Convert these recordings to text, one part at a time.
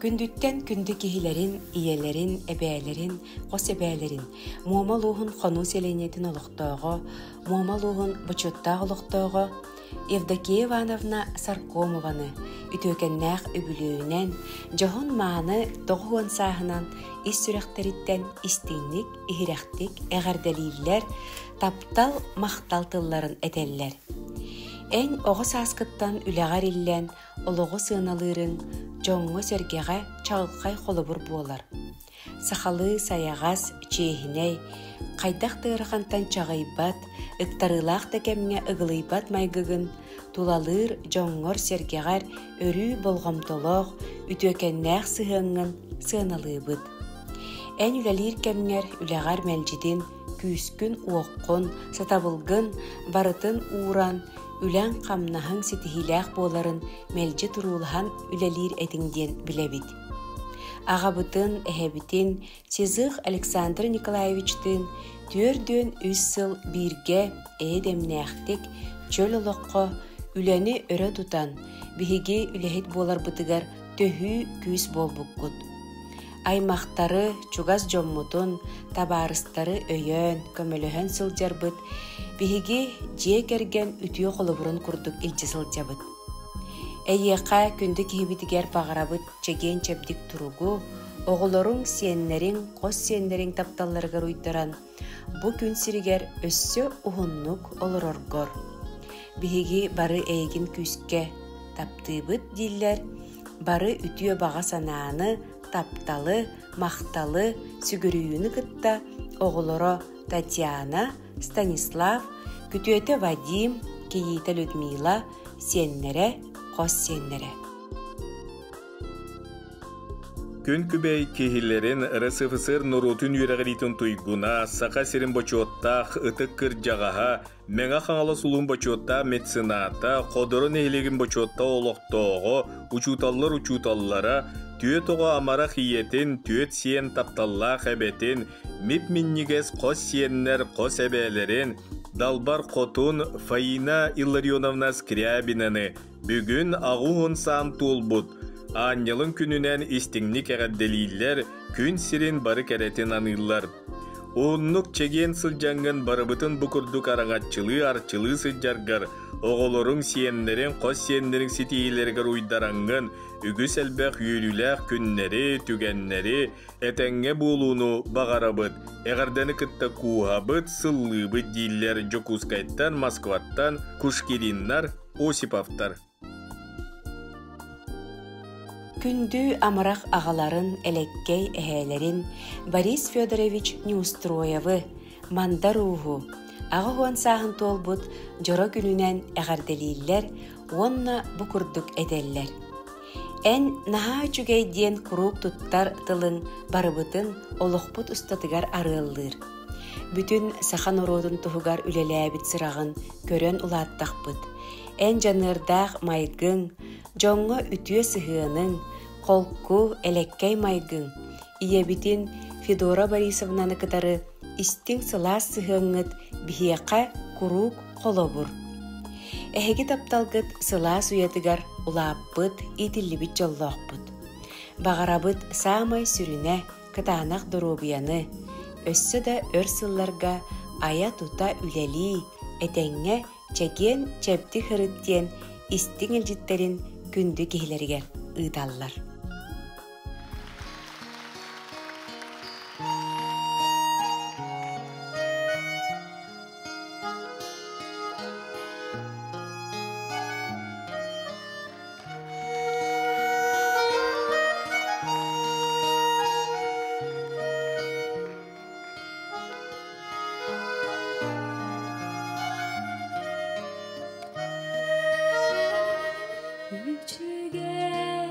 Күндүттэн күндү киһилэрин, ийэлэрин, эбээлэрин, хос эбээлэрин, Муома улууһун Хонуу сэлиэнньэтин олохтооҕо, Муома улууһун бочуоттаах олохтооҕо Евдокия Ивановна Саркомованы үтүөкэннээх үбүлүөйүнэн, дьоһун-мааны 90 сааһынан ис сүрэхтэриттэн истиҥник, иһирэхтик эҕэрдэлииллэр, таптал, махтал тылларын этэллэр. Эн оҕо сааскыттан үлэҕэр иллэн, олоҕу сыаналыырыҥ дьоҥҥо-сэргэҕэ чаҕылхай холобур буолар. Сахалыы сайаҕас, чиэһинэй, хайдах да ыарахантан чаҕыйбат, ыктарыылаах да кэмҥэ ыгылыйбат майгыгын тулалыыр дьоҥҥор-сэргэҕэр өрүү болҕомтолоох, үтүөкэннээх сыһыаҥҥын сыаналыыбыт. Эн үлэлиир кэмҥэр үлэҕэр мэлдьитин күүскүн-уоххун, сатабылгын барытын ууран, үлэҥ-хамнаһыҥ ситиһиилээх буоларын мэлдьи туруулаһан үлэлиир этиҥ диэн билэбит. Аҕабытын, эһэбитин Сизых Александр Николаевичтыын 43 сыл бииргэ эйэ-дэмнээхтик чөл олоххо үлэни өрө тутан, биһиги үлэһит буоларбытыгар төһүү күүс буолбуккут. Аймахтары, чугас дьоммутун, табаарыстары өйөөн, көмөлөһөн сылдьарбыт биһиги дьиэ кэргэн үтүө холобурун курдук илдьэ сылдьабыт. Эйиэхэ күндү киһибитигэр баҕарабыт чэгиэн-чэбдик туругу, оҕолоруҥ, сиэннэриҥ, хос сиэннэриҥ тапталларыгар уйдаран, бу күн сиригэр өссө уһуннук олороргор. Биһиги бары эйигин күүскэ таптыыбыт дииллэр, бары үтүө баҕа санааны, тапталы, махталы, сүгүрүйүүнү кытта оҕолоро Татьяна, Станислав, күтүөтэ Вадим, кийиитэ Людмила, сиэннэрэ, хос сиэннэрэ. Күн күбэй киһилэрин РСФСР норуотун үөрэҕириитин туйгуна, Саха сирин бочуоттаах ытык кырдьаҕаһа, Мэҥэ Хаҥалас улуун бочуоттаах мецената, Ходоро нэһилиэгин бочуоттаах олохтооҕо, учууталлар учууталлара, түөт оҕо амарах ийэтин, түөт сиэн тапталлаах эбэтин, мип-минньигэс хос сиэннэр хос эбээлэрин, Далбар Хотун Фаина Илларионовна Скрябинаны бүгүн аҕыс саан туолбут Аанньалын күнүнэн истиҥник эҕэрдэлииллэр, күн сирин бары кэрэтин аныыллар. Уһуннук чэгиэн сылдьаҥҥын барыбытын бу курдук араҥаччылыы-арчылыы сылдьаргар, оҕолоруҥ, сиэннэриҥ, хос сиэннэриҥ ситиһиилэригэр уйдараҥҥын, үгүс элбэх үөрүүлээх күннэри, түгэннэри, этэҥҥэ буолууну баҕарабыт, эҕэрдэни кытта кууһабыт, сыллыыбыт дииллэр Дьокуускайтан, Москваттан Кушкириннар, Осиповтар. Күндү амарах аҕаларын, элэккэй эһээлэрин Борис Федорович Неустроевы, Мандар Ууһу, 80 сааһын туолбут дьоро күнүнэн эҕэрдэлииллэр уонна бу курдук этэллэр. Эн наһаа үчүгэй диэн куруук туттар тылыҥ барыбытын олохпут устатыгар арыаллыыр. Бүтүн саха норуотун туһугар үлэлээбит сыраҕын көрөн улааттахпыт. Эн дьаныардаах майгыҥ, дьоҥҥо үтүө сыһыаныҥ, холку, элэккэй майгыҥ, ийэбитин Федора Борисовнаны кытары истиҥ сылаас сыһыаҥҥыт биһиэхэ куруук холобур. Эһиги тапталгыт сылаас уйатыгар улааппыт, иитиллибит дьоллоохпут. Баҕарабыт саамай сүрүнэ кытаанах доруобуйаны, өссө да өр сылларга айа-тута үлэлии, этэҥҥэ чэгиэн чэбдик һырыт диэн истиҥ илдьиттэрин күндү киһилэригэр ыыталлар. Үчүгэйдик.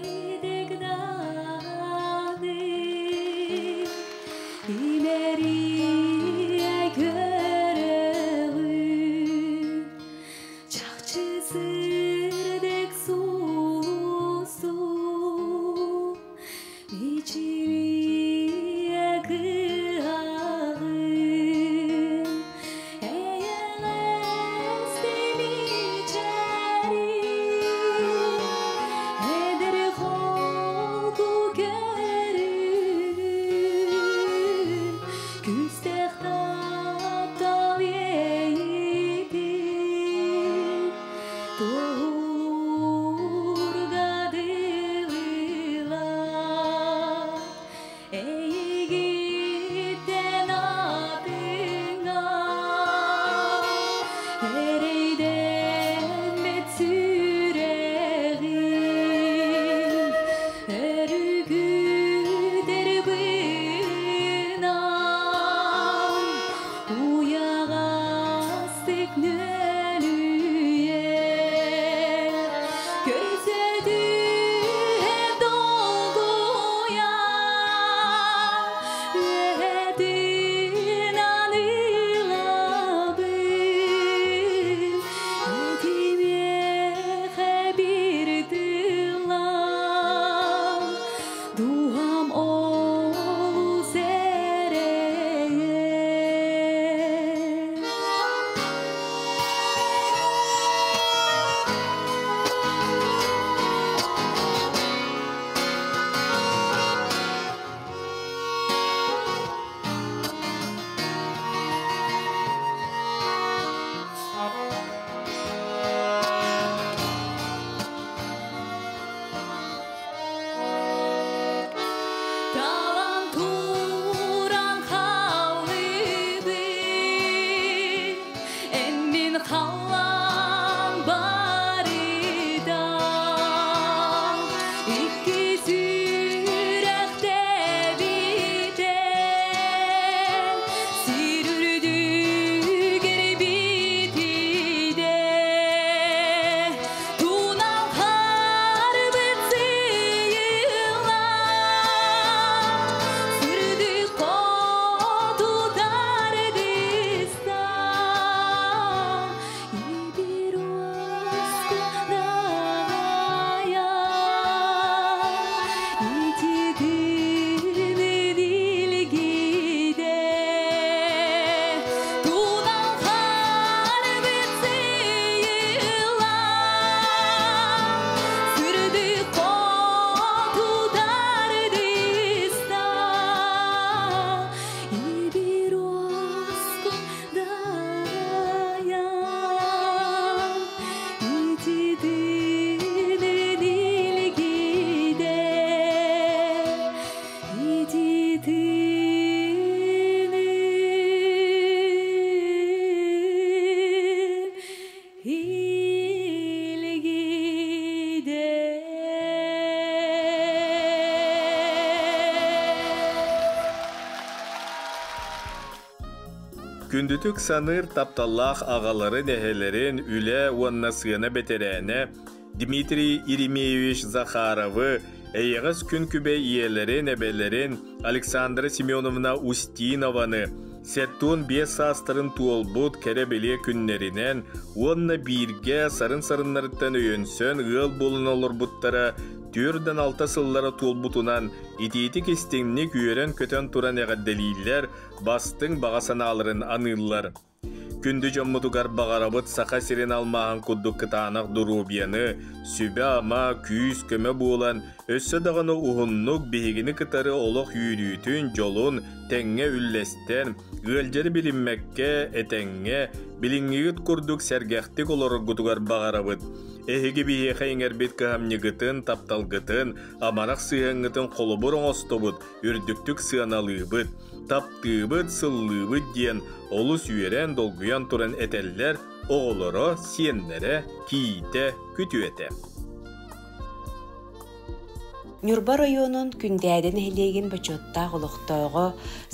Күндүтүк саныыр тапталлаах аҕаларын, эһэлэрин, үлэ уонна сыана бэтэрээнэ Дмитрий Еремеевич Захаровы, эйэҕэс күн күбэй ийэлэрин, эбэлэрин Александра Семеновна Устинованы 75 саастарын туолбут кэрэ-бэлиэ күннэринэн уонна бииргэ сарын-сарыннарыттан өйөнсөн ыал буолан олорбуттара 46 сыллара туолбутунан итиитик-истиҥник үөрэн-көтөн туран эҕэрдэлииллэр, бастыҥ баҕа санааларын аныыллар. Күндү дьоммутугар баҕарабыт Саха сирин алмааһын курдук кытаанах доруобуйаны, сүбэ-ама, күүс-көмө буолан, өссө даҕаны уһуннук биһигини кытары олох үөрүүтүн, дьолун тэҥҥэ үллэстэн, ыалдьары билиммэккэ, этэҥҥэ, билиҥҥигит курдук сэргэхтик олороргутугар баҕарабыт. Эһиги биһиэхэ иҥэрбит кыһамньыгытын, тапталгытын, амарах сыһыаҥҥытын холобур оҥостобут, үрдүктүк сыаналыыбыт. Таптыыбыт, сыллыыбыт диэн олус үөрэн, долгуйан туран этэллэр оҕолоро, сиэннэрэ, кийиитэ, күтүөтэ. Ньурба оройуонун Күндээдэ нэһилиэгин бочуоттаах олохтооҕо,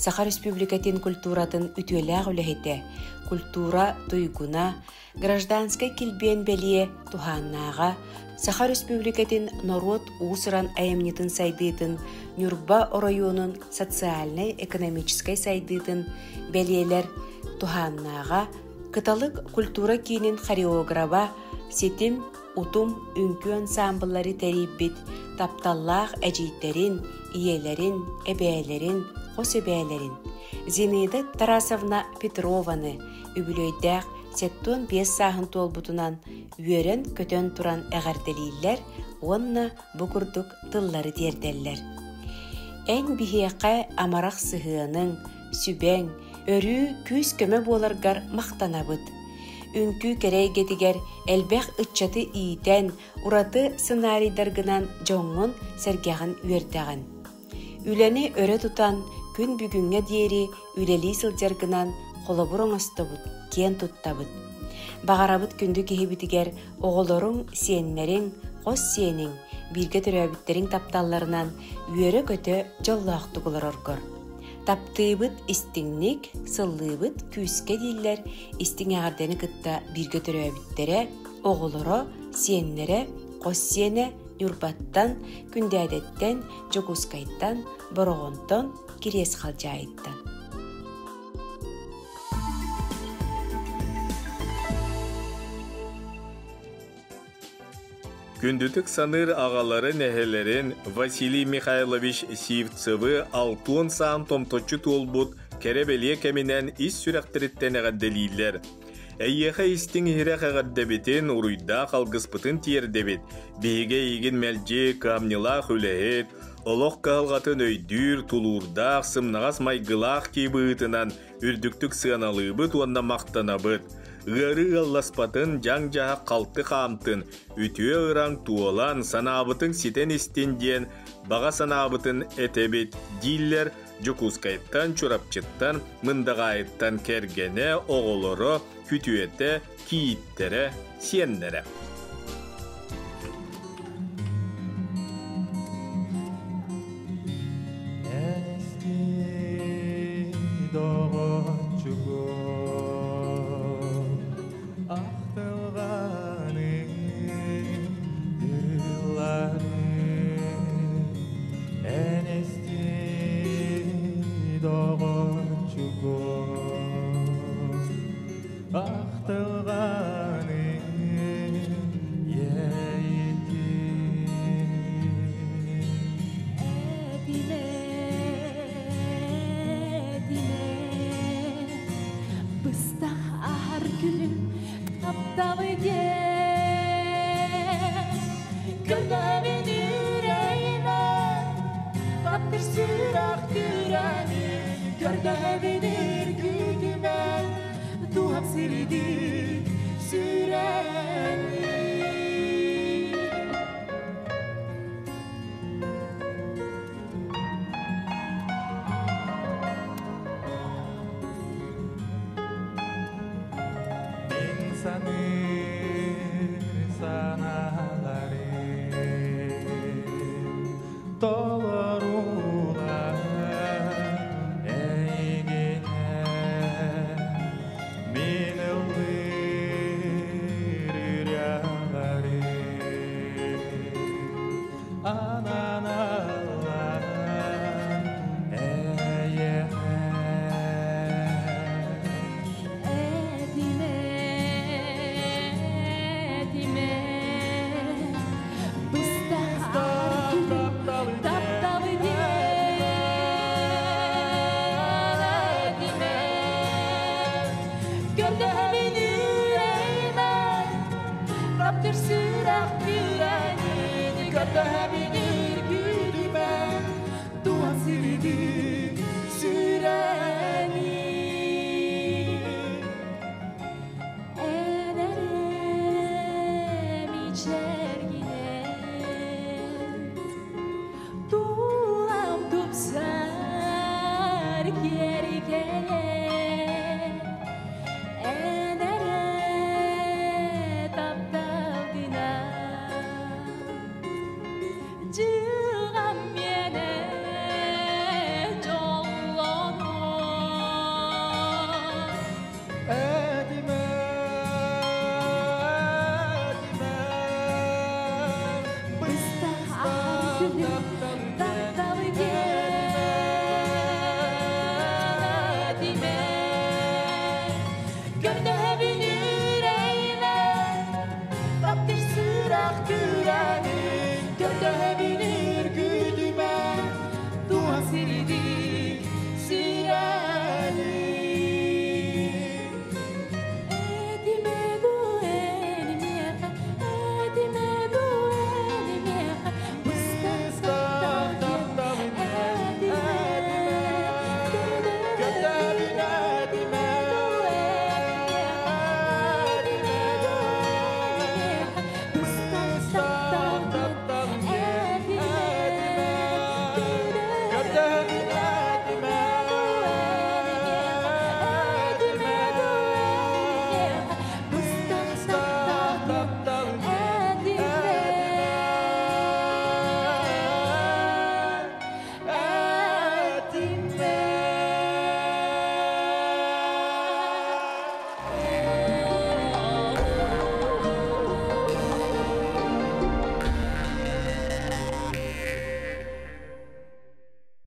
Саха Республикатын культуратын үтүөлээх үлэһитэ, культура туйгуна, Гражданскай килбиэн бэлиэ туһааннааҕа Саха Өрөспүүбүлүкэтин норуот уус-уран айымньытын сайдыытын Ньурба оройуонун социальнай-экономическай сайдыытын бэлиэлэр туһааннааҕа Кыталык культура киинин хореограба Ситим Утум үҥкүү ансаамбыллары тэрийбит тапталлаах эдьиийдэрин, ийэлэрин, эбээлэрин, хос эбээлэрин Зинаида Тарасовна Петрованы үбүлүөйдээх 75 сааһын туолбутунан үөрэн-көтөн туран эҕэрдэлииллэр уонна бу курдук тыллары тиэрдэллэр. Эн биһиэхэ амарах сыһыаныҥ, сүбэҥ, өрүү күүс-көмө буоларгар махтанабыт. Үҥкүү кэрэ эйгэтигэр элбэх ыччаты иитэн, ураты сценарийдаргынан дьоҥҥун сэргэҕин үөрдэҕин. Үлэни өрө тутан, күн бүгүҥҥэ диэри үлэлии сылдьаргынан холобур оҥостобут, киэн туттабыт. Баҕарабыт күндү киһибитигэр оҕолоруҥ, сиэннэриҥ, хос сиэниҥ, бииргэ төрөөбүттэриҥ тапталларынан үөрэ-көтө дьоллоохтук олороргор. Таптыыбыт истиҥник, сыллыыбыт күүскэ дииллэр истиҥ эҕэрдэни кытта бииргэ төрөөбүттэрэ, оҕолоро, сиэннэрэ, хос сиэнэ Ньурбаттан, Күндээдэттэн, Дьокуускайтан, Бороҕонтон, Кириэс Халдьаайыттан. Күндүтүк саныыр аҕаларын, эһэлэрин Василий Михайлович Сивцевы алтуон саан томточчу туолбут кэрэ-бэлиэ кэминэн ис сүрэхтэриттэн эҕэрдэлииллэр. Эйиэхэ истиҥ-иһирэх эҕэрдэбитин, уруйдаах алгыспытын тиэрдэбит. Биһиги эйигин мэлдьи кыһамньылаах үлэһит, олох кыһалҕатын өйдүүр, тулуурдаах, сымнаҕас майгылаах киһи быһыытынан үрдүктүк сыаналыыбыт уонна махтанабыт. Ыарыы ыалласпатын, дьаҥ-дьаһах халты хаамтын, үтүө ыраҥ туолан, санаабытыҥ ситэн истин диэн баҕа санаабытын этэбит, дииллэр Дьокуускайтан, Чурапчыттан, Мындаҕаайыттан кэргэнэ, оҕолоро, күтүөтэ, кийииттэрэ, сиэннэрэ. Быстах аһар күнүм тапталы Көрдөһөбүн үрэйимэн, таптыр сүрэх күрэнин, көрдөһөбүн үргүтүмэн, туһах сирдик сүрэнин. Мин саныыр санааларым толору.